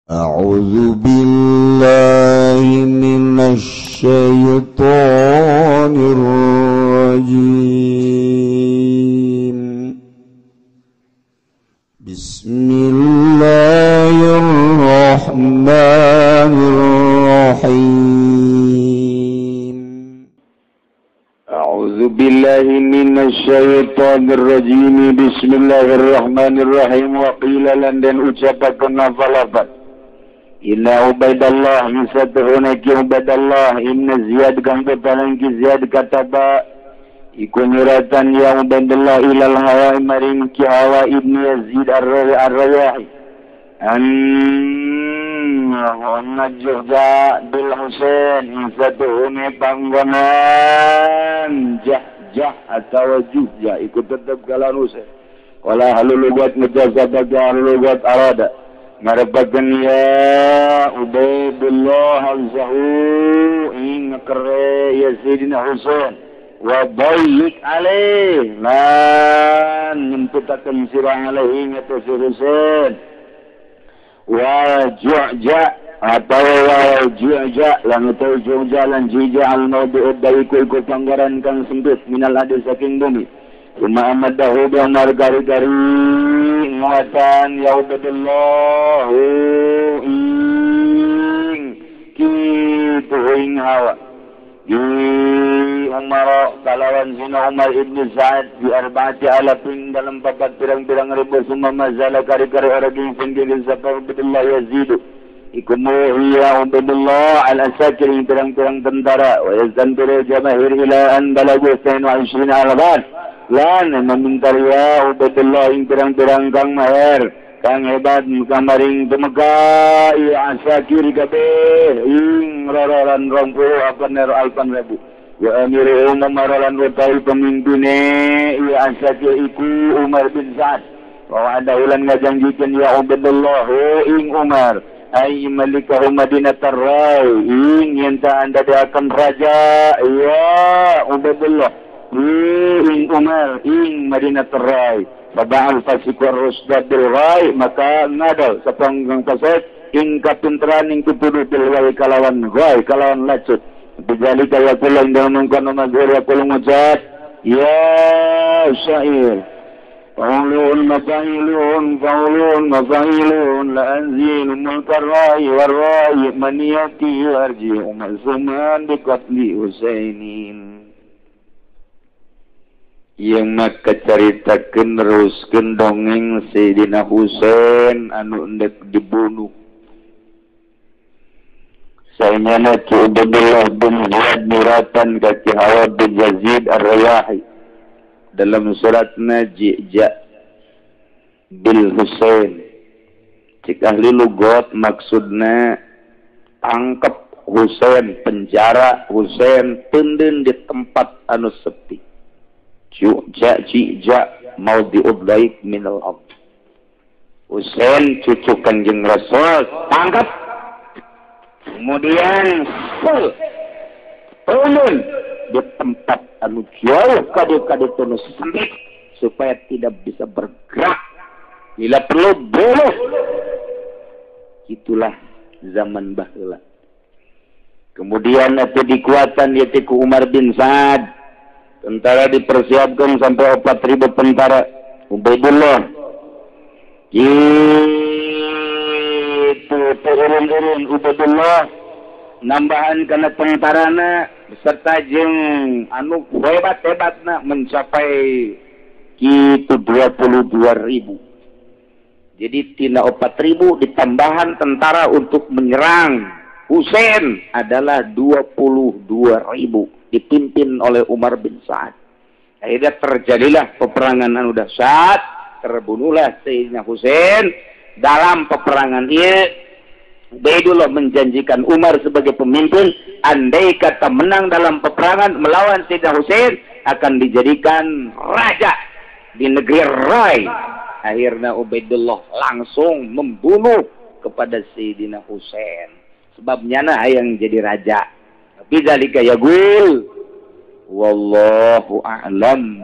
أعوذ بالله من الشيطان الرجيم. بسم الله الرحمن الرحيم. أعوذ بالله من الشيطان الرجيم. بسم الله الرحمن الرحيم. وقيل لندن ucapakeun lafal-lafal Inna Ubaidallah misatuhuna ki Ubaidallah inna Ziyad kang petalan ki Ziyad kataba iku nyuratan ya Ubaidallah ilal hawa maring ki hawa ibni Yazid ar-Rayahi an juhda bil Husain misatuhuna panggonan jah jah atau juhja iku tetep kalan Husain wala halulugat mujazabah halulugat arada ngarepakeun ya Ubaidullah al-Zahu ing ngekere ya Sayyidina Husain wa bayyik alaih lan nyemputakeun sira alaihi ngatas Husain wa ju'ja atau wa ju'ja lan utawi ju'ja lan jija al-mawdu'ud daiku iku panggoran kang sempit minal adi saking bumi Uma amadahu bi Umar gari-gari nguatan ya Ubaidullah ing kitu ing hawa di Umar kalawan zina Umar ibn Sa'ad di arba'ati alafin dalam papat pirang-pirang ribu summa mazala kari-kari orang yang sendiri sapa Ubaidullah Yazidu iku muhiya Ubaidullah al-asakir pirang-pirang tentara wa yazantiru jamahir ila an balagu 22 alban lan memintar ya Ubaidullah ing pirang-pirang kang maher kang hebat kamaring tumeka ya asakir kabeh ing rororan 20 apan alpan ribu wa amiru Umar lan utawi pemimpine ya asakir iku Umar bin Sa'ad wa ada ulan ngajanjikeun ya Ubaidullah ing Umar ay malikahu Madinatar Rai ing yen ta anda akan raja ya Ubaidullah ing Umar ing Madinah Rai sab'al fasiqur rusda bil rai maka ngadal sapanggang pasek ing kapinteran ing kupudu bil rai kalawan rai kalawan lacut bidzalika yaqulu inda mungkon mazhur yaqulu mujad ya syair qaulun mafailun qaulun mafailun la anzilu mulkar rai war rai maniyati warji umasuman biqatli Husainin. Yang maka caritakeun neruskeun dongeng Sayyidina Husain anu endek dibunuh. Saenyana Ki Ubaidullah bin Ziyad nuratan ka Ki Hawa bin Yazid Ar-Rayahi dalam suratna Jija bil Husain. Cik ahli lugot maksudna tangkep Husain, penjara Husain, teunden di tempat anu sepi. Ju'ja jija mau diublaik minal ard. Husain cucu Kanjeng Rasul tangkap, kemudian full turun di tempat anu jauh kadu-kadu tunu sempit supaya tidak bisa bergerak. Bila perlu bunuh. Itulah zaman baheula. Kemudian itu dikuatan yaitu ku Umar bin Sa'ad. Tentara dipersiapkan sampai 4.000 tentara. Ubaidullah gitu turun-turun Ubaidullah nambahan karena tentarana beserta jeung anu hebat-hebatna mencapai gitu 22.000. Jadi tina 4.000 ditambahan tentara untuk menyerang Husain adalah 22.000. dipimpin oleh Umar bin Sa'ad. Akhirnya terjadilah peperangan anu dahsyat, terbunuhlah Sayyidina Husain. Dalam peperangan ini Ubaidullah menjanjikan Umar sebagai pemimpin, andai kata menang dalam peperangan melawan Sayyidina Husain akan dijadikan raja di negeri Rai. Akhirnya Ubaidullah langsung membunuh kepada Sayyidina Husain. Sebabnya nah yang jadi raja. Bidzalika yaqul wallahu a'lam.